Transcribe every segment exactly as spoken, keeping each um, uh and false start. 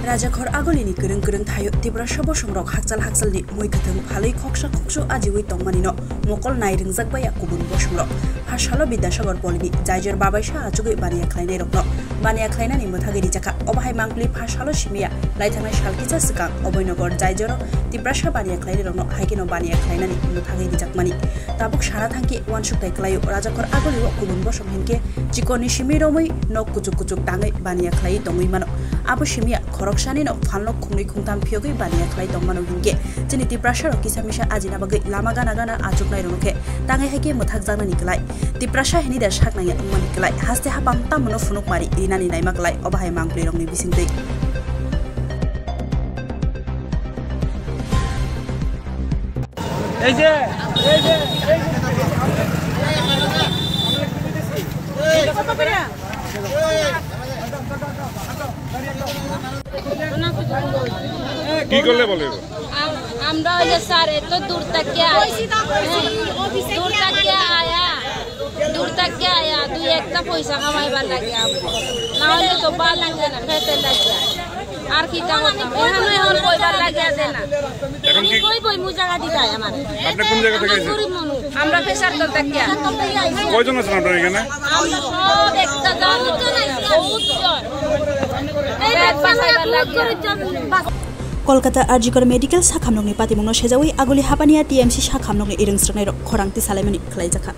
Rajakhor Agulini kwrwng kwrwng thaio Tiprasa bosongrok hakchal hakchalni mui kwthwng phalwi khoksa khoksu ajiwi tongmanino mokol nai rwngjak baiya kubun bosongrok. Phasalo Bidyasagar Polini Jaijor babaisa achugwi baniya khlainairokno baniya khlainani mwthagwi rijakha. Obo hai mangpili phasalo simiya laithangnai sal kisa swkang Oboinogor Jaijoro Tiprasa baniya khlainairokno haikheno baniya khlainani mwthagwi rijakmani. Tabuk sana thangkhe uansukthai kwlaio Rajakhor Agulio kubun bosong hinkhe chikorni simi romwi nok kuchuk kuchuk tangwi baniya khlaiwi tongwi mano. Abo simiya khoroksanino phalno khungnwi khungtham phiyogwi baniya khlai tongmano hinkhe chini Tiprasarok kisa misa ajina bagwi lama gana gana achuknairokno khe tangwi hai khe mwthakjaknani kwlai. Tiprasa hinwi da sak nangya wngmani kwlai haste hapang tamono phunukmari rinani naima kwlai obo hai mangpilirokni bisingtwi. এই যে, এই যে, এই যে। কি করলে বলে? আম-, আমরা ওই যে স্যার এত দূর থেকে আই-, হ্যাঁ, দূর থেকে আয়া, দূর থেকে আয়া, দুই একটা পয়সা কামাইবার লাগে আমরা। না হলে তো ভালো লাগে না, খেতে লাগে। আর কি তা করতাম? এখন, এখন বইবার লাগে আছে না। এখন কি? বই, বই, মুজাগা দিতে হয় আমার। আপনি কোন জায়গা থেকে এসেছেন? গরিব মানুষ। আমরা ফেসার তল থেকে। কয়জন আছেন আপনার এখানে? আমরা সব একটা দল, বহুত জন। এই পেট বাঁচাইবার লাগে। Kolkata R G Kar Medical sakhamnokni patimungno sejawi Aguli hapaniya T M C sakhamnokni irwng srwknairok khorang tisalaimani khwlaijakha.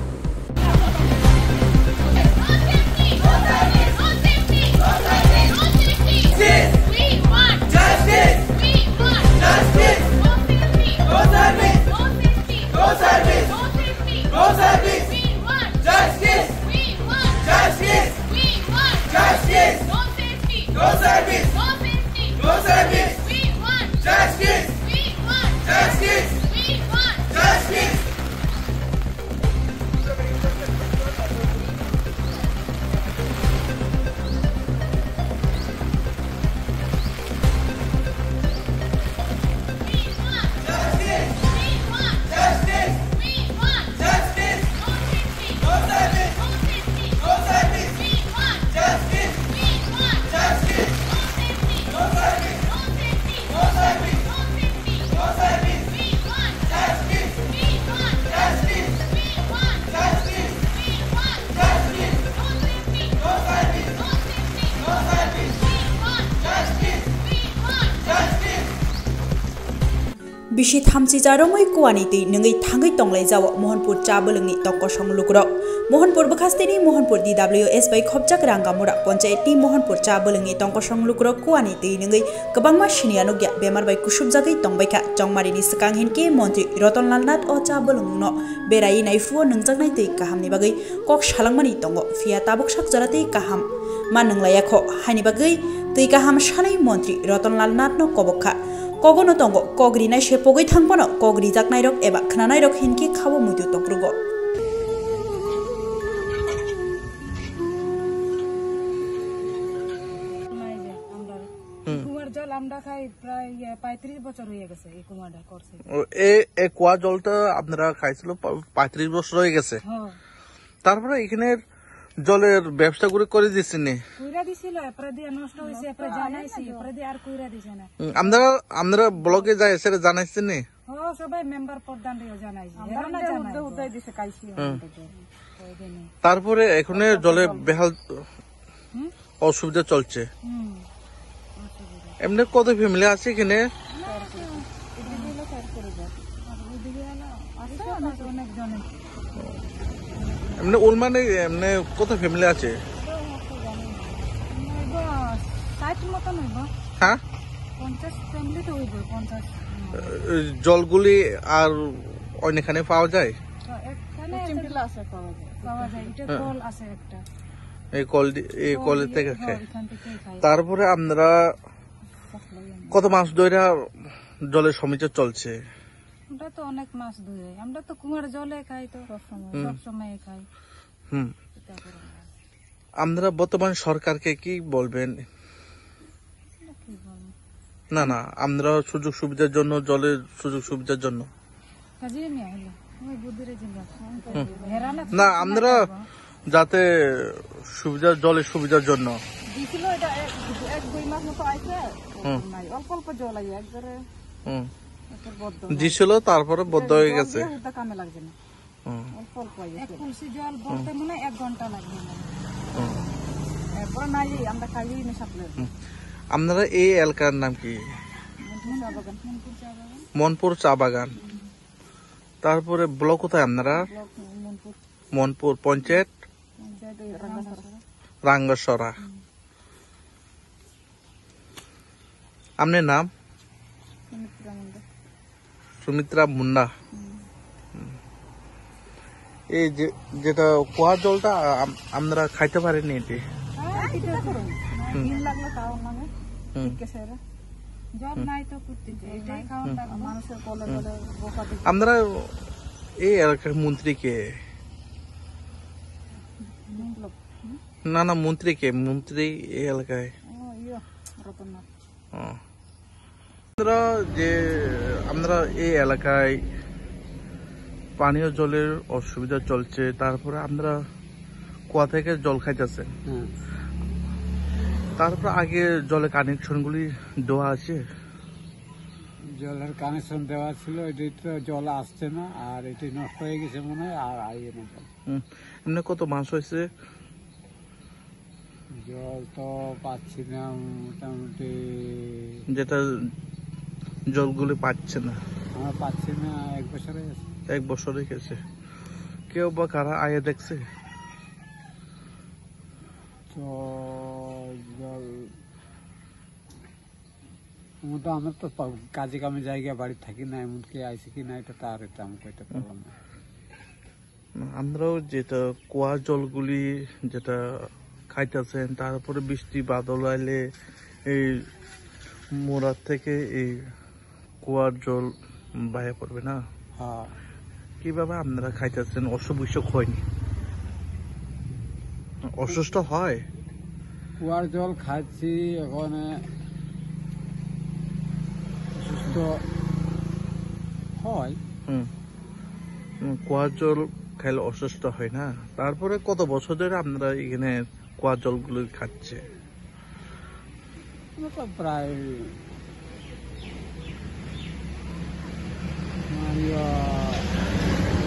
Bisi thamchi charwngwi kuani twi nwngwi thangwi tonglaijao Mohanpur cha bwlwngni tongkosong lukurok. Mohanpur bwkhasteni Mohanpur D W S bai khopjak Rangamura ponchayetni Mohanpur cha bwlwngni tongkosong lukurok kuani twi nwngwi kwbangma siniya nukya bemar bai kusubjagwi tongbaikha. Chongmarini swkang hinkhe Montri Rotonlal Nath o cha bwlwngno beraiwi naiphuo nwngjaknai twi kahamni bagwi kok salangmani tongo, phiya tabuk sak jora twi kaham ma nwnglaiya kho, haini bagwi twi kaham sanwi Montri Rotonlal Nathno kobok kha. Kogono tongo, kok rinai se pogwi thang phano kok rijaknairok eba khnanairok hinkhe khabo muitu tongphrugo. কুয়ার জল আমরা খাই প্রায়, ইয়ে, পঁয়ত্রিশ বছর হয়ে গেছে এই কুয়াটা করছে। ও, এ, এ কুয়া জলটা আপনারা খাইছিল প-, পঁয়ত্রিশ বছর হয়ে গেছে। হ্যাঁ। তারপরে এখানে জলের ব্যবস্থা করে, করে দিচ্ছেন নি? কইরা দিছিল, এরপরে দিয়ে নষ্ট হয়েছে, এরপরে জানাইছি, এরপরে দিয়ে আর কইরা দিছে না। হুম, আপনারা, আপনারা ব্লকে যায়, সেটা জানাইছেন নি? ও, সবাই মেম্বার প্রধান রে জানাইছি। আমরা এরা না উদ্দে জানাইবো। উদ্দে দিছে কাইছি হুম। আমাদের। ওই দিনে। তারপরে এখানে জলে বেহাল হুম? অসুবিধা চলছে। হুম। এমনি কত ফ্যামিলি আছে এখানে? এমনি অনুমানে এমনি কত ফ্যামিলি আছে? হইব ষাট মতন হইব। হ্যাঁ? পঞ্চাশ ফ্যামিলি তো হইব, পঞ্চাশ। এই জলগুলি আর অন্যখানে পাওয়া যায়? তো এখানে তো পাওয়া যায়, এটা হ্যাঁ। কল আছে একটা। এই কল দি-, এই কল কল দিয়ে, থেকে হ্যাঁ, খায়। এখান থেকেই খায়। তারপরে আপনারা কত মাস ধরে জলের সমস্যা চলছে? আমরা তো অনেক মাস ধরে, আমরা তো কুয়ার জলে খাই তো, সব সময়। হুম। সব সময় খাই। হুম। এটা করে না। আপনারা বর্তমান সরকারকে কি বলবেন? কি বলবো? না, না, আমরা সুযোগ সুবিধার জন্য, জলের সুযোগ সুবিধার জন্য। কাজে নিয়ে হলো, ওই বুদ্ধিরে জিজ্ঞাসা। হুম। হেরানা না, তো আমরা, যাতে সুবিধা, জলের সুবিধার জন্য। দিছিল এটা এক, এক দুই মাস মতো আইছে, হুম। নাই, অল্প অল্প জল আইয়ে একবারে। হুম। এত বদ্ধ না। দিছিল, তারপরে বদ্ধ হ্যাঁ, হয়ে জল গেছে। দিয়ে হুদা কামে লাগছে না। হুম। অল্প অল্প আইয়ে। এক কলসি জল ভরতে মনে হয় এক ঘন্টা লাগবে না। হুম। এরপরে নাই, আমরা খাইয়েই না সাপ্লাই। হুম। আপনারা এই এলাকার নাম কি? মনপুর চা বাগান। মনপুর চা বাগান। হুম। তারপরে ব্লক কোথায় আপনারা? ব্লক মনপুর। মনপুর পঞ্চায়েত? পঞ্চায়েত ওই রাঙ্গাসরা। রাঙ্গাসরা। হুম। আপনার নাম? সুমিত্রা মুন্ডা। সুমিত্রা মুন্ডা। হুম। হুম। এই যে, যেটা কুয়ার জলটা আম-, আমরা খাইতে পারিনি এটি। হ্যাঁ, খেতে পারো। হুম। ঘিন লাগলে খাও না। হুম। ঠিক আছে, এরা। জল হুম। নাই তো করতে চাই, এটাই খাওয়ার হুম। লাগবে। মানুষের কলে হুম। কলে বোকা দেখে। আমরা এই এলাকার মন্ত্রী কে? বিপ্লব। হুম? না, না, মন্ত্রী কে? মন্ত্রী এই এলাকায়। ও, ইয়ো, রতননাথ। ও। আমরা যে, আমরা এই এলাকায় পানীয় জলের অসুবিধা চলছে, তারপরে আমরা কুয়া থেকে জল খাইতেছে। হুম। তারপর আগে জলের কানেকশনগুলি দেওয়া আছে? জলের কানেকশন দেওয়া ছিল, এটাই তো জল আসছে না, আর এটাই নষ্ট হয়ে গেছে মনে হয়, আর আইয়ে না জল। হুম। এমনি কত মাস হয়েছে? জল তো পাচ্ছি না মোটামুটি। যেটা জলগুলি পাচ্ছে না? আমরা পাচ্ছি না, এক বছরে গেছে। এক বছরে গেছে। কেউ বা কারা আয়া দেখছে? তো জল, আমরা তো পা-, কাজে কামে জায়গা বাড়ি থাকি না, এমনকি আইসি কি না, এটা তো আর এটা আমি কইতে পারলাম না। আপনারাও যেটা কুয়ার জলগুলি যেটা খাইতেছেন, তারপরে বৃষ্টি বাদল আইলে এই মোরার থেকে এই কুয়ার জল বাইরে পড়বে না? হ্যাঁ। কিভাবে আপনারা খাইতেছেন? অসুখ বিসুখ হয়নি? অসুস্থ হয়? কুয়ার জল খাচ্ছি, এখন অসুস্থ হয়। হুম। হুম, কুয়ার জল খাইলে অসুস্থ হয় না? তারপরে কত বছর ধরে আপনারা এখানে কুয়ার জলগুলো খাচ্ছে? আমরা তো প্রায়, মানে, ইয়া,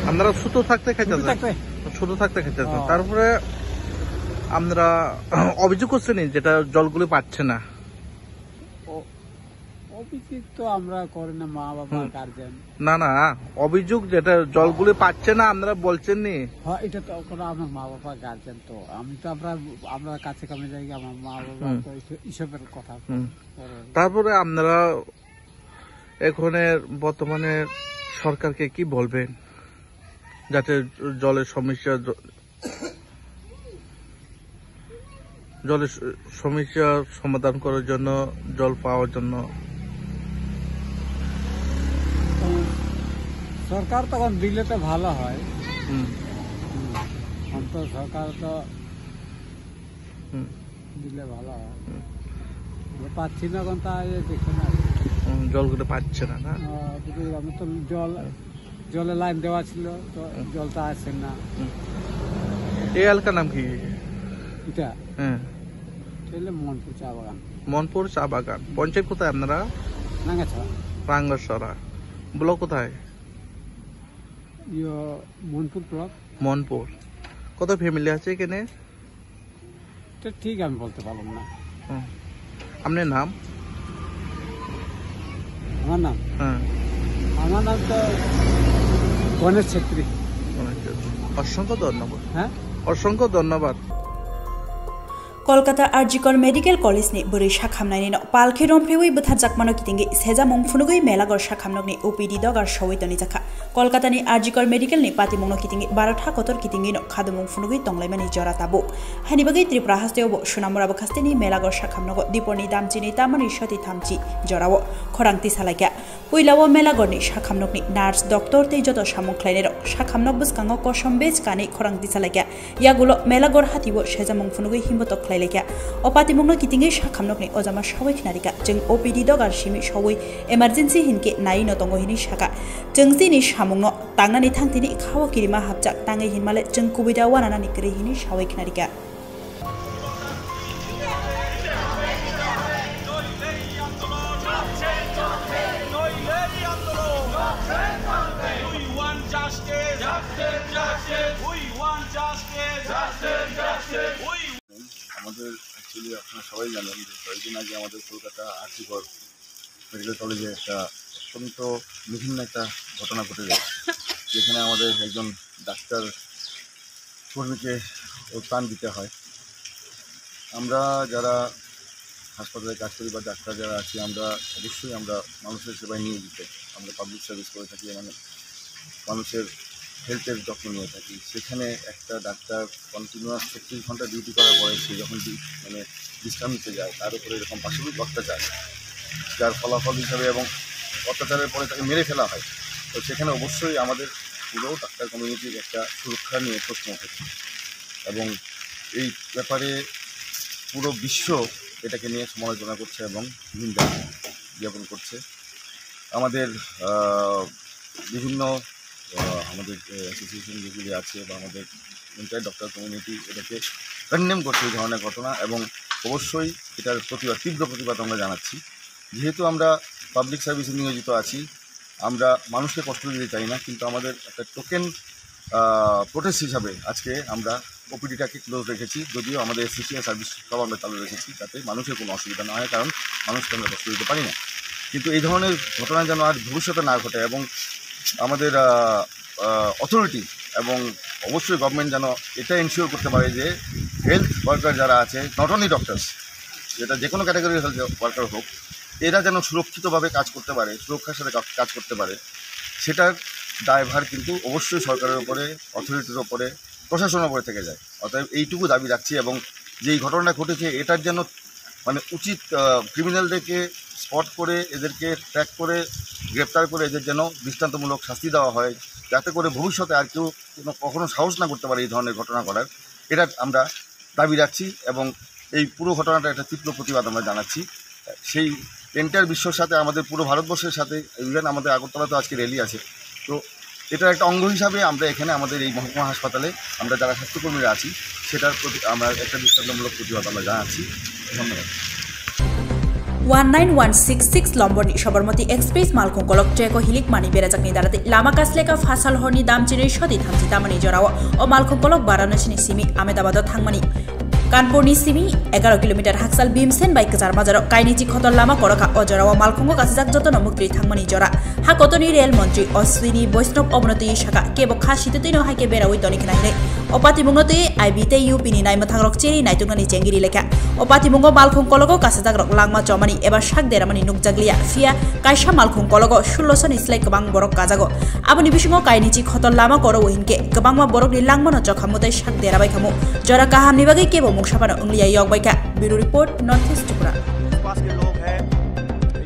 আপনারা ছোট থাকতে খাইতে ছোট আছেন? থাকতে। ছোট থাকতে খাইতে আছেন। হ্যাঁ। তারপরে আপনারা অভিযোগ করছেন যেটা জলগুলো পাচ্ছে না? ও, অভিযোগ তো আমরা করি না, মা বাবা, হুম। গার্জেন। না, না, অভিযোগ যেটা জলগুলি পাচ্ছে না, আপনারা বলছেন নি? হ্যাঁ, এটা তো কোনো আমার মা বাবা, গার্জেন তো। আমি তো, আমরা, আমরা কাছে কামে যাই, আমার মা বাবা হুম। তো এইসব, এইসবের কথা হুম। করে। তারপরে আপনারা এখানে বর্তমানে সরকারকে কি বলবেন, যাতে জলের সমস্যা জ-, জলের স-, সমস্যা সমাধান করার জন্য, জল পাওয়ার জন্য। তো সরকার তখন দিলে তো ভালো হয়। হুম। হুম। এখন তো সরকার তো হুম। দিলে ভালো হয়। হুম। আমরা পাচ্ছি না, এখন তা এই দেখে না। হুম, জলগুলো পাচ্ছে না, না? আহ, কিন্তু আমি তো জল হুম। জলের লাইন দেওয়া ছিল, তো হুম। জলটা আসে না। হুম। এই এলাকার নাম কি? এটা? হ্যাঁ। এটা হলো মনপুর চা বাগান। মনপুর চা বাগান। পঞ্চায়েত কোথায় আপনারা? রাঙ্গাছড়া। রাঙ্গাছড়া। ব্লক কোথায়? ইয়ো, মনপুর ব্লক। মনপুর। কত ফ্যামিলি আছে এখানে? এটা ঠিক আমি বলতে পারলাম না। হুম। আপনার নাম? আমার নাম? হ্যাঁ। আমার নাম তো গণেশ ছেত্রী। গণেশ ছেত্রী। অসংখ্য ধন্যবাদ। হ্যাঁ? অসংখ্য ধন্যবাদ। Kolkata R G Kar Medical College ni bwrwi sakhamnaini no palkhe romphrewi bwtharjakmano kitingwi sejamung phunugwi Melagor sakhamnokni O P D dogar sowi tonijakha. Kolkata ni R G Kar Medical ni patimungno kitingwi Bharat hakotor kitingwi no khadumung phunugwi tonglaimani jora tabuk. Haini bagwi Tripura hasteo bo Sonamura bwkhasteni Melagor sakhamnogo diporni damchini tamani soti thamchi jorao khorang tisalaikha. Puilao Melagorni sakhamnokni nurse, doctor tei joto samung khlainairok sakhamnok bwskango kosom bej kanwi khorang tisalaikha. Yagulo Melagor hatio sejamung phunugwi himbotok Lailekha. O patimungno kitingwi sakhamnokni ojama sawi khnarikha. Chwng O P D dogar simi sawi emergency hinkhe naiwi no tongo hinwi sakha. Chwng chini samungno tangnani thangtini khao kirima hapjak tangwi hinmale chwng kubui da wananani kwrwi hinwi sawi khnarikha. We want justice. Justice, justice. We want justice. Justice, justice. We আমাদের অ্যাকচুয়ালি আপনারা সবাই জানেন যে কয়েকদিন আগে আমাদের কলকাতা আরজি কর মেডিকেল কলেজে একটা অত্যন্ত নিঘৃণ একটা ঘটনা ঘটে যায়, যেখানে আমাদের একজন ডাক্তার কর্মীকে ওর প্রাণ দিতে হয়। আমরা যারা হাসপাতালে কাজ করি বা ডাক্তার যারা আছি, আমরা অবশ্যই আমরা মানুষের সেবায় নিয়োজিত। আমরা পাবলিক সার্ভিস করে থাকি, মানে মানুষের হেলথের যত্ন নিয়ে থাকি। সেখানে একটা ডাক্তার কন্টিনিউয়াস ছত্রিশ ঘন্টা ডিউটি করার পরে সে যখন বি-, মানে বিশ্রাম নিতে যায়, তার উপরে এরকম পাশবিক অত্যাচার, যার ফলাফল হিসাবে এবং অত্যাচারের পরে তাকে মেরে ফেলা হয়। তো সেখানে অবশ্যই আমাদের পুরো ডাক্তার কমিউনিটির একটা সুরক্ষা নিয়ে প্রশ্ন উঠেছে এবং এই ব্যাপারে পুরো বিশ্ব এটাকে নিয়ে সমালোচনা করছে এবং নিন্দা জ্ঞাপন করছে। আমাদের, আহ, বিভিন্ন, আহ, আমাদের, আহ, অ্যাসোসিয়েশন যেগুলি আছে বা আমাদের এন্টায়ার ডক্টর কমিউনিটি এটাকে কন্ডেম করছে এই ধরনের ঘটনা এবং অবশ্যই এটার প্রতিবাদ, তীব্র প্রতিবাদ আমরা জানাচ্ছি। যেহেতু আমরা পাবলিক সার্ভিসে নিয়োজিত আছি, আমরা মানুষকে কষ্ট দিতে চাই না, কিন্তু আমাদের একটা টোকেন, আহ, প্রোটেস্ট হিসাবে আজকে আমরা ওপিডিটাকে ক্লোজ রেখেছি, যদিও আমাদের এসসিসিআই সার্ভিস সব আমরা চালু রেখেছি, যাতে মানুষের কোনো অসুবিধা না হয়, কারণ মানুষকে আমরা কষ্ট দিতে পারি না। কিন্তু এই ধরনের ঘটনা যেন আর ভবিষ্যতে না ঘটে এবং আমাদের, আহ, আহ, অথরিটি এবং অবশ্যই গভর্নমেন্ট যেন এটা এনশিওর করতে পারে যে হেলথ ওয়ার্কার যারা আছে, নট অনলি ডক্টরস, যেটা যে কোনো ক্যাটাগরির হেলথ ওয়ার্কার হোক, এরা যেন সুরক্ষিতভাবে কাজ করতে পারে, সুরক্ষার সাথে কা-, কাজ করতে পারে, সেটার দায়ভার কিন্তু অবশ্যই সরকারের উপরে, অথরিটির উপরে, প্রশাসনের উপরে থেকে যায়। অতএব এইটুকু দাবি রাখছি এবং যেই ঘটনাটা ঘটেছে এটার যেন মানে উচিত, আহ, ক্রিমিনালদেরকে স্পট করে এদেরকে ট্র্যাক করে গ্রেপ্তার করে এদের যেন দৃষ্টান্তমূলক শাস্তি দেওয়া হয়, যাতে করে ভবিষ্যতে আর কেউ কোনো, কখনো সাহস না করতে পারে এই ধরনের ঘটনা করার। এটা আমরা দাবি রাখছি এবং এই পুরো ঘটনাটা একটা তীব্র প্রতিবাদ আমরা জানাচ্ছি। সেই এন্টায়ার বিশ্বর সাথে, আমাদের পুরো ভারতবর্ষের সাথে, ইভেন আমাদের আগরতলাতেও আজকে র্যালি আছে। তো এটার একটা অঙ্গ হিসাবে আমরা এখানে আমাদের এই মহকুমা হাসপাতালে আমরা যারা স্বাস্থ্যকর্মীরা আছি, সেটার প্রতি আমরা একটা দৃষ্টান্তমূলক প্রতিবাদ আমরা জানাচ্ছি। ধন্যবাদ। One nine one six six lombor ni Sabarmati Express malkhung kolok trek o hilik mani berajakni dara tei lama kasleka phasal horni dam chinwi soti thamchi tamani jorao o malkhung kolok Varanasi ni simi Ahmedabad o thangmani Kanpur ni simi egaroh kilometer haksal Bhimsen bai Kwchar Bazar o kainichi khotor lama korokha. O jorao malkhungo kasijak jotono muktwi thangmani jora. Ha kotorni rel montri Ashwini Vaishnaw obono twi saka, kebo kha sitwtwino hai khe berawi toni khna hinwi. O patimungno twi I B tei U P ni naimwthangrok cherwi naituknani chengiri lekha. O patimungo malkhung kologo kasajakrok langma chomani eba sak deramani nukjakliya, phiya kaisa malkhung kologo sulloso ni slai kwbang borok kajago. Aboni bisingo kainichi khotor lama koro o hinkhe kwbangma borokni langmano chokhamu tei sak derabai khamu. Jora kahamni bagwi kebo mungsa phano wngliya, yokbai kha. Bureau Report, North East Tripura. आसपास के लोग हैं,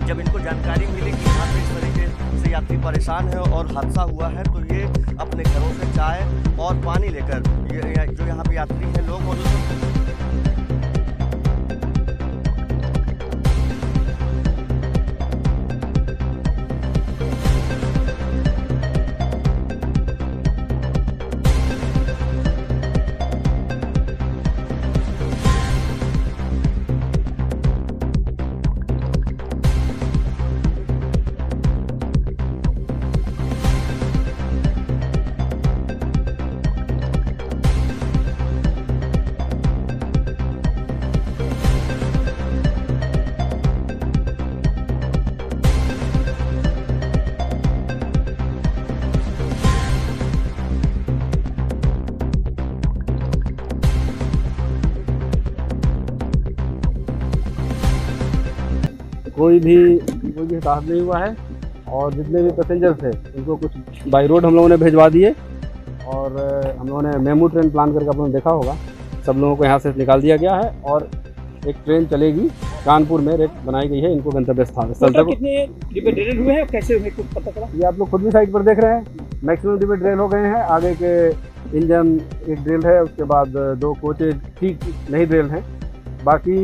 जब इनको जानकारी मिली कि यहाँ पे इस तरीके से यात्री परेशान है और हादसा हुआ है, तो ये अपने घरों से चाय और पानी लेकर ये, ये जो यहाँ पे यात्री हैं, लोग मौजूद हैं। कोई भी, कोई भी हताहत नहीं हुआ है और जितने भी पैसेंजर थे उनको कुछ बाय रोड हम लोगों ने भिजवा दिए और, अ, हम लोगों ने मेमू ट्रेन प्लान करके आप लोगों ने देखा होगा, सब लोगों को यहाँ से निकाल दिया गया है और एक ट्रेन चलेगी कानपुर में, रेक बनाई गई है इनको गंतव्य स्थान स्थल तक। कितने डिब्बे ड्रेन हुए हैं और कैसे हुए, कुछ पता चला? ये आप लोग खुद भी साइड पर देख रहे हैं, मैक्सिमम डिब्बे ड्रेन हो गए हैं। आगे के इंजन एक ड्रिल है, उसके बाद दो कोचेज ठीक नहीं ड्रिल हैं। बाकी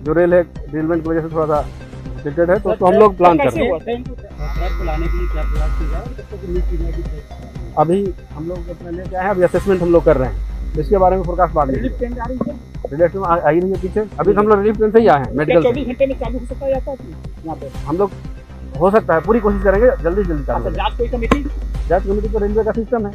जो रेल है, डिरेलमेंट की वजह से थोड़ा सा डिलेड है, तो, तो हम लोग प्लान कर रहे हैं। ट्रैक को लाने के लिए क्या प्रयास किया जा रहा है? जब तक न्यूज़ की जाएगी, अभी हम लोग अपना लेके आए हैं, अभी असेसमेंट हम लोग कर रहे हैं, इसके बारे में फोरकास्ट बाद में रिलीफ ट्रेन आ रही है? रिलीफ ट्रेन आ, आई रही है पीछे, अभी तो हम लोग रिलीफ ट्रेन से ही आए हैं, मेडिकल से। चौबीस घंटे में चालू हो सकता है ऐसा कि यहाँ पे? हम लोग, हो सकता है, पूरी कोशिश करेंगे जल्दी से जल्दी चालू अच्छा, करें। जांच कोई कमेटी? जांच कमेटी तो रेलवे का सिस्टम है।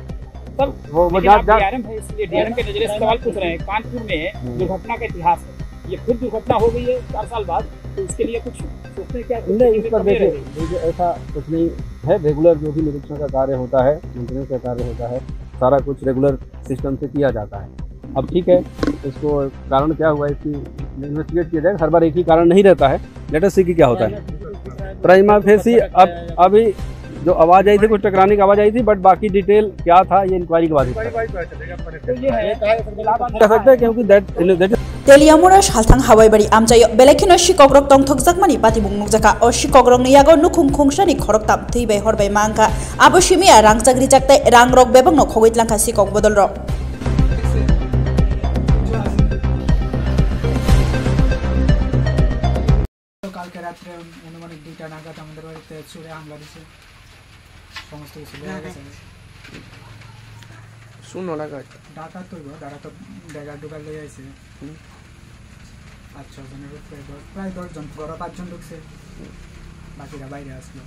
सर, वो, वो लेकिन जांच, आप जांच डीआरएम है, इसलिए डीआरएम के नजरिए से सवाल पूछ रहे हैं। कानपुर में हम्म। दुर्घटना का इतिहास है, ये खुद दुर्घटना हो गई है चार साल बाद, तो इसके लिए कुछ सोचते हैं क्या? कुछ नहीं, इस पर देखिए, देखिए, ऐसा कुछ नहीं है। रेगुलर जो भी निरीक्षण का कार्य होता है, मेंटेनेंस का कार्य होता है, सारा कुछ रेगुलर सिस्टम से किया जाता है। अब ठीक है, इसको कारण क्या हुआ, इसकी इन्वेस्टिगेट किया जाएगा। हर बार एक ही कारण नहीं रहता है। लेट अस सी कि क्या होता है। प्राइमा फेसी, अब अभी जो आवाज आई थी, कुछ टकराने की आवाज आई थी, बट बाकी डिटेल क्या था, ये इंक्वायरी के बाद ही पता चलेगा। तो ये है, कह सकते हैं, क्योंकि that, that Teliamura Salthang Hawaibari amchaio belai kheno sikokrok tongthokjakmani patibung nukjakha. O sikokrokni yago nukhung khungsani khoroktham twi bai hor bai ma wngkha. Abo simi a rangchak rijak tei rangrok bebakno khogwi tlangkha sikok bodolrok. কালকে রাত্রে আনুমানিক দুইটা নাগাদ আমাদের বাড়িতে ছুড়ে হামলা দিছে, সমস্ত কিছু লয়ে গেছে। শুনো না কাজ। ডাকাত হইব, তারা তো ড্যাগার ডুগার লই আইছে। হুম। পাঁচ ছ জনের উপরে দশ, প্রায় দশ জন, ঘরে পাঁচ জন ঢুকছে, বাকিরা বাইরে আসলো।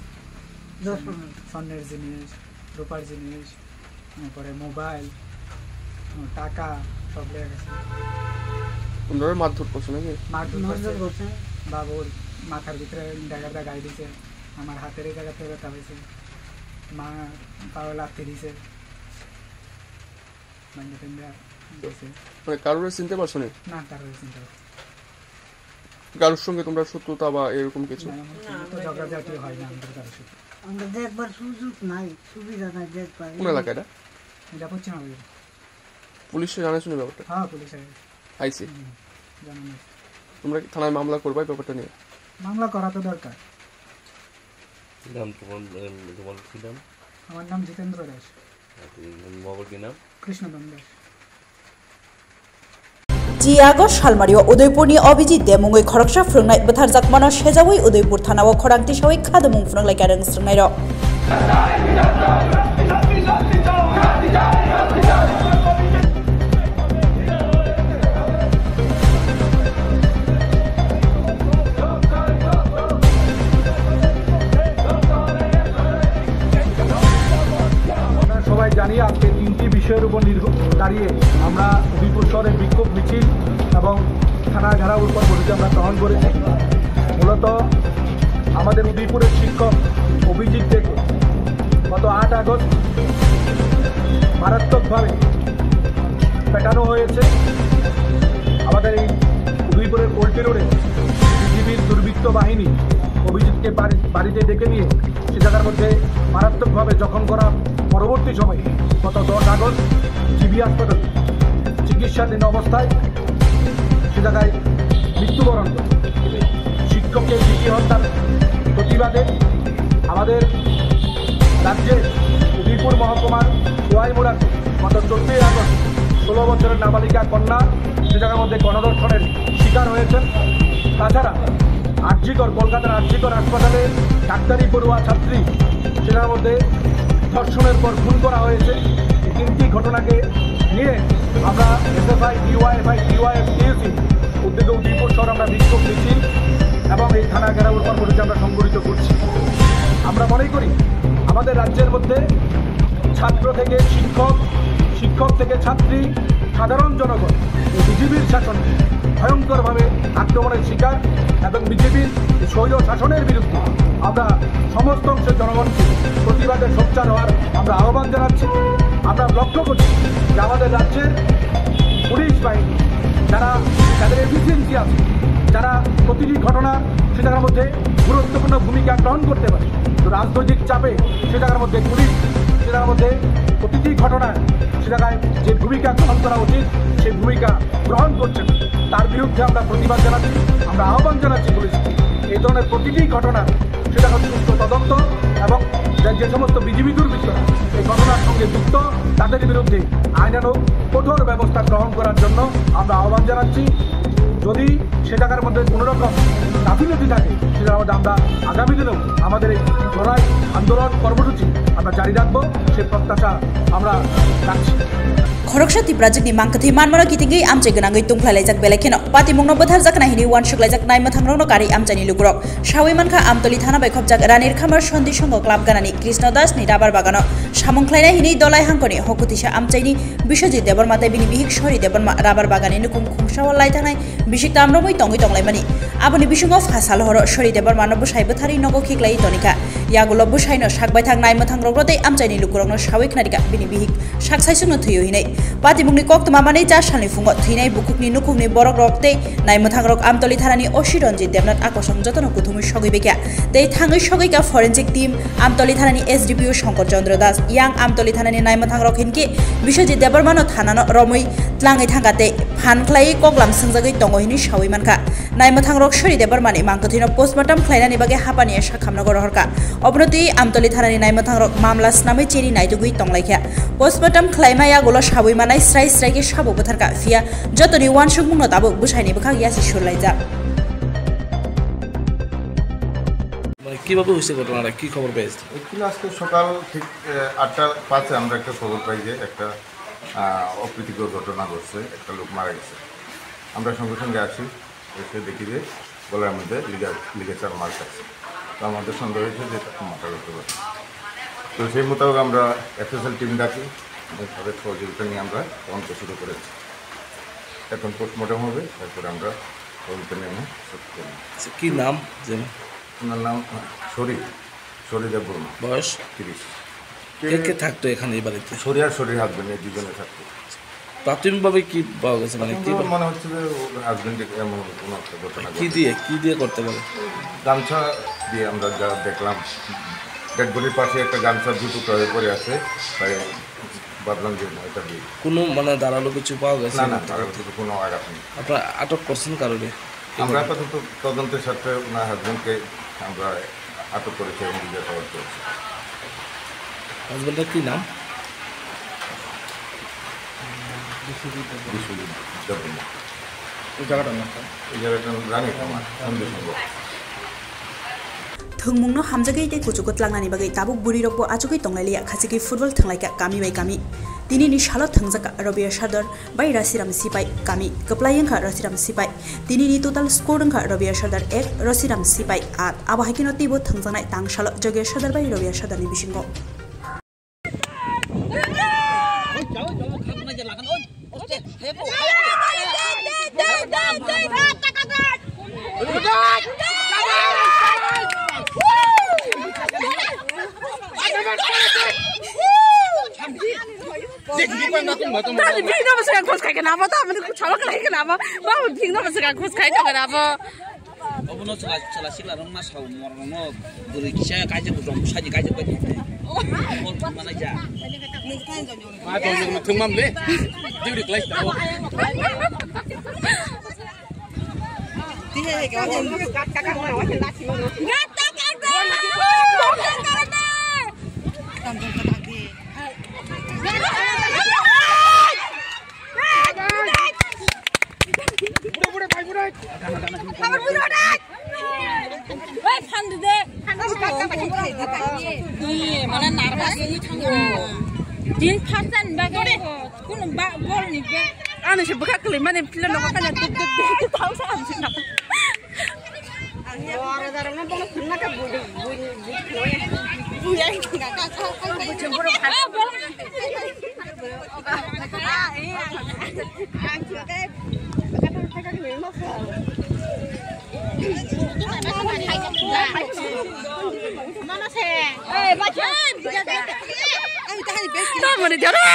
দশ পনেরো। স্বর্ণের জিনিস, রূপার জিনিস, তারপরে মোবাইল, টাকা সব লয়ে গেছে। তোমরা মারধর করছো নাকি? মারধর মারধর করছে। করছে। বাবুর মাথার ভিতরে ড্যাগার দা গাই দিছে, আমার হাতের এই জায়গাতে ব্যথা হয়েছে, মা পাও লাথি দিছে, মাইন্ডা টাইন্ডা দিছে। মানে কারোরে চিনতে পারছো না? না, কারোরে চিনতে পারছি না। কারোর সঙ্গে তোমরা শত্রুতা বা এরকম কিছু? না, এমন কোনো তো ঝগড়াঝাটি হয় না আমাদের কারোর সাথে। আমরা দেখবার সুযোগ নাই, সুবিধা নাই দেখবার। কোন এলাকা এটা? এটা পশ্চিম হাওড়া। পুলিশে জানাইছো না ব্যাপারটা? হ্যাঁ, পুলিশ আইছে। আইছে? হুম, জানানো হয়েছে। তোমরা কি থানায় মামলা করবে এই ব্যাপারটা নিয়ে? মামলা করা তো দরকার। কি নাম তোমার, এম, তোমার কি নাম? আমার নাম জিতেন্দ্র দাস। আর তুমি, বাবার কি নাম? কৃষ্ণধন Das. Chiyago salmario Udaipurni Abhijit de mungwi khoroksa phwrwngnai bwtharjakmano sejaui Udaipur thanao khorang tisaui khadimung phwrwnglaikha rwng swrwngnairok. আপনারা সবাই জানি, আজকে তিনটি বিষয়ের উপর নির্ভর দাঁড়িয়ে আমরা উদয়পুর শহরে বিক্ষোভ মিছিল এবং থানা ঘেরাও কর্মসূচি আমরা গ্রহণ করেছি। মূলত আমাদের উদয়পুরের শিক্ষক অভিজিৎ দেকে গত আট আগস্ট মারাত্মকভাবে পেটানো হয়েছে। আমাদের এই উদয়পুরের পোল্ট্রি রোডে বিজিবির দুর্বৃত্ত বাহিনী অভিজিৎকে বাড়ি, বাড়িতে ডেকে নিয়ে সে জায়গার মধ্যে মারাত্মকভাবে জখম করা। পরবর্তী সময়ে গত দশ আগস্ট জিবি হাসপাতালে চিকিৎসাধীন অবস্থায় সে জায়গায় মৃত্যুবরণ করে। শিক্ষককে জিবি হত্যার প্রতিবাদে আমাদের রাজ্যের উদয়পুর মহকুমার খোয়াইমুড়াতে গত চোদ্দই আগস্ট ষোলো বছরের নাবালিকা কন্যা সে জায়গার মধ্যে গণধর্ষণের শিকার হয়েছেন। তাছাড়া আরজিকর, কলকাতার আরজিকর হাসপাতালে ডাক্তারি পড়ুয়া ছাত্রী সে জায়গার মধ্যে ধর্ষণের পর খুন করা হয়েছে। এই তিনটি ঘটনাকে নিয়ে আমরা এসএফআই, ডিওয়াইএফআই, টিওয়াইএফ, টিএসসি উদ্যোগে উদয়পুর শহর আমরা বিক্ষোভ মিছিল এবং এই থানা ঘেরাও কর্মসূচি আমরা সংগঠিত করছি। আমরা মনে করি আমাদের রাজ্যের মধ্যে ছাত্র থেকে শিক্ষক, শিক্ষক থেকে ছাত্রী, সাধারণ জনগণ এই বিজেপির শাসনে ভয়ঙ্করভাবে আক্রমণের শিকার এবং বিজেপির স্বৈর শাসনের বিরুদ্ধে আমরা সমস্ত অংশের জনগণকে প্রতিবাদে সোচ্চার হওয়ার আমরা আহ্বান জানাচ্ছি। আমরা লক্ষ্য করছি যে আমাদের রাজ্যের পুলিশ বাহিনী, যারা, যাদের এফিসিয়েন্সি আছে, যারা প্রতিটি ঘটনার সে জায়গার মধ্যে গুরুত্বপূর্ণ ভূমিকা গ্রহণ করতে পারে, তো রাজনৈতিক চাপে সে জায়গার মধ্যে পুলিশ সে জায়গার মধ্যে প্রতিটি ঘটনায় সে জায়গায় যে ভূমিকা গ্রহণ করা উচিত সেই ভূমিকা গ্রহণ করছে না। তার বিরুদ্ধে আমরা প্রতিবাদ জানাচ্ছি, আমরা আহ্বান জানাচ্ছি পুলিশকে এই ধরনের প্রতিটি ঘটনার সেটা হচ্ছে সুষ্ঠু তদন্ত এবং যে, যে সমস্ত বিজিবি দুর্বৃত্তরা এই ঘটনার সঙ্গে যুক্ত তাদের বিরুদ্ধে আইনানুগ কঠোর ব্যবস্থা গ্রহণ করার জন্য আমরা আহ্বান জানাচ্ছি। যদি সে জায়গার মধ্যে কোনো রকম গাফিলতি থাকে, সেটার মধ্যে আমরা আগামী দিনেও আমাদের এই লড়াই, আন্দোলন কর্মসূচি আমরা জারি রাখবো, সে প্রত্যাশা আমরা রাখছি। Khoroksa Tiprajwkni mangkwthwi manmano kitingwi amchai gwnangwi tungkhlai laijak, belai kheno patimungno bwtharjakna hinwi uansuk laijak naimwthangrokno karwi amchaini lukurok. Sawi mankha, Amtoli thana bai khopjak Ranir Khamar Sondi Songho Club ganani Krishna Das ni rabar bagano samung khlainai hinwi Dolai hangkoni hokuthisa amchaini Biswajit Debbarma tei bini bihik Sori Debbarma rabar baganni nukhung khungsao lai thangnai bisik tamrobwi tongwi tonglaimani. Aboni bisingo pha sal horo Sori Debbarmano bwsai bwtharwi nogo khiklaiwi tonikha. Yagulo bwsaino sak baithang naimwthangrokno tei amchaini lukurokno sawi khnarikha bini bihik sak saisukno thwio hinwi. Patimungni koktwma manwi cha salni phungo thwinai bukhukni nukhungni borokrok tei naimwthangrok Amtoli thanani O C Ranjit Debnath akosong jotono kuthumwi sogwi baikha. Tei thangwi sogwikha forensic team, Amtoli thanani S D P O Shankar Chandra Das, yang Amtoli thanani naimwthangrok hinkhe Biswajit Debbarmano thanano romwi tlangwi thangkha tei phan khlaiwi koklam swngjagwi tongo hinwi sawi mankha. Naimwthangrok Sori Debbarmani mangkwthwino postmortem khlainani bagwi hapaniya sakhamnogo rohorkha. Obono twiwi Amtoli thanani naimwthangrok mamla snamwi chini naitugwi tonglaikha. Postmortem khlaima yagulo sawi manai srai srai khe sabo bwtharkha, phiya jotoni uansukmungno tabuk bwsaini bwkhak yasi surlaijak. মানে কিভাবে হয়েছে ঘটনাটা, কি খবর পেয়েছে? অ্যাকচুয়ালি আজকে সকাল ঠিক আহ, আটটা পাঁচে আমরা একটা খবর পাই যে একটা আহ, অপ্রীতিকর ঘটনা ঘটছে, একটা লোক মারা গেছে। আমরা সঙ্গে সঙ্গে আসি, এসে দেখি যে গলার মধ্যে লিগা লিগেচার মার্ক আছে। তো আমাদের সন্দেহ হয়েছে যে এটা মার্ডার হতে পারে। তো সেই মোতাবেক আমরা এফএসএল টিম ডাকি, এবং তাদের সহযোগিতা নিয়ে আমরা তদন্ত শুরু করেছি। এখন পোস্টমর্টম হবে, তারপরে আমরা তদন্ত নিয়ে আমরা শুরু করব। আচ্ছা, কি নাম যেন? ওনার নাম শরীর, শরীর দেববর্মা। বয়স? তিরিশ। কে কে থাকতো এখানে এই বাড়িতে? শরীর আর শরীর হাজবেন্ড, এই দুজনে থাকতো। প্রাথমিকভাবে কি পাওয়া গেছে, মানে কি প্রাথমিকভাবে মনে হচ্ছে যে ওর হাজবেন্ডে এমন কোনো একটা ঘটনা কি ঘটেছে। দিয়ে, কি দিয়ে করতে পারে? গামছা দিয়ে আমরা যা দেখলাম, ডেড বডির পাশে একটা গামছা দু টুকরা হয়ে পড়ে আছে, তাই ভাবলাম যে এটা দিয়ে। কোনো মানে ধারালো কিছু পাওয়া গেছে? না, না, ধারালো কিছু কোনো আঘাত নেই। আপনারা আটক করছেন কারোরে? আমরা আপাতত তদন্তের স্বার্থে ওনার হাজবেন্ডকে আমরা আটক করেছি এবং জিজ্ঞাসাবাদ করছি। হাজবেন্ডের কি নাম? বিশ্বজিৎ দেববর্মা। এই জায়গাটার নাম কি? এই জায়গাটার নাম রানী কামার, সন্ধি সংঘ। Thwngmungno hamjagwi tei kuchugo tlangnani bagwi tabuk bwrwirokbo achugwi tonglailiya, khachigwi football thwnglaikha kami bai kami. Tinini salo thwngjakha Rabia Sardar bai Rasiram Sipai kami, kwplai wngkha Rasiram Sipai. Tinini total score wngkha Rabia Sardar ek, Rasiram Sipai aat. Abo hai kheno teibo thwngjaknai tang salo Jogya Sardar bai Rabia Sardarni bisingo. Tadi bini no bwswk ang khus khai khe namo, tamoni chalo khlai khe namo, bini no bwswk ang khus khai tong khe namo. Obono chwla, chwla sikla rok ma sao, mor rok no bwrwi kisa kaisa bwsong bwsani kaisa bai thang. Mor mana ja. Ma tong thung mam le. Duty khlai ta. Din first time bagwi kuno ba bol ni be. Ano se bwkha kwlwi mani film no kana duk duk duk duk tau sa hamsi na. Tamoni jora.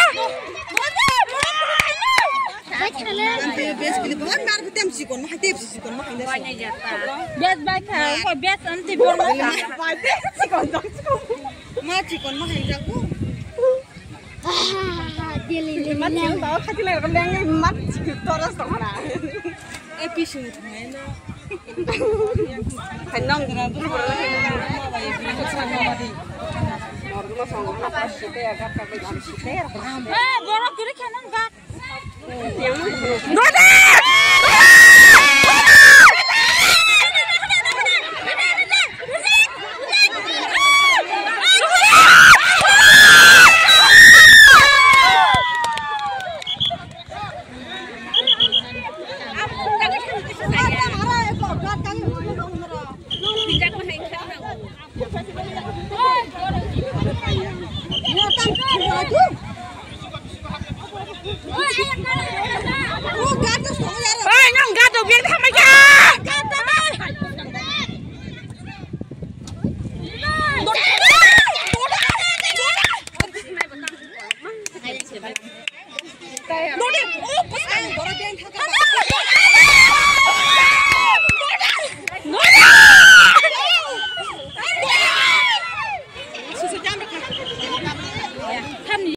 Best kili bahar mar tem sikon ma tem sikon ma. Best bai kha, ko best anti bor ma. Ma tem sikon ma hai jaku. Mat sing tau khati lai ram leng mat sing toras tong na. Ai pi sing thumai na. Hai nong dra bur bur. Mor gulo song na pa site aga ka be jam site. Eh, borok kiri khanang ga. Dode!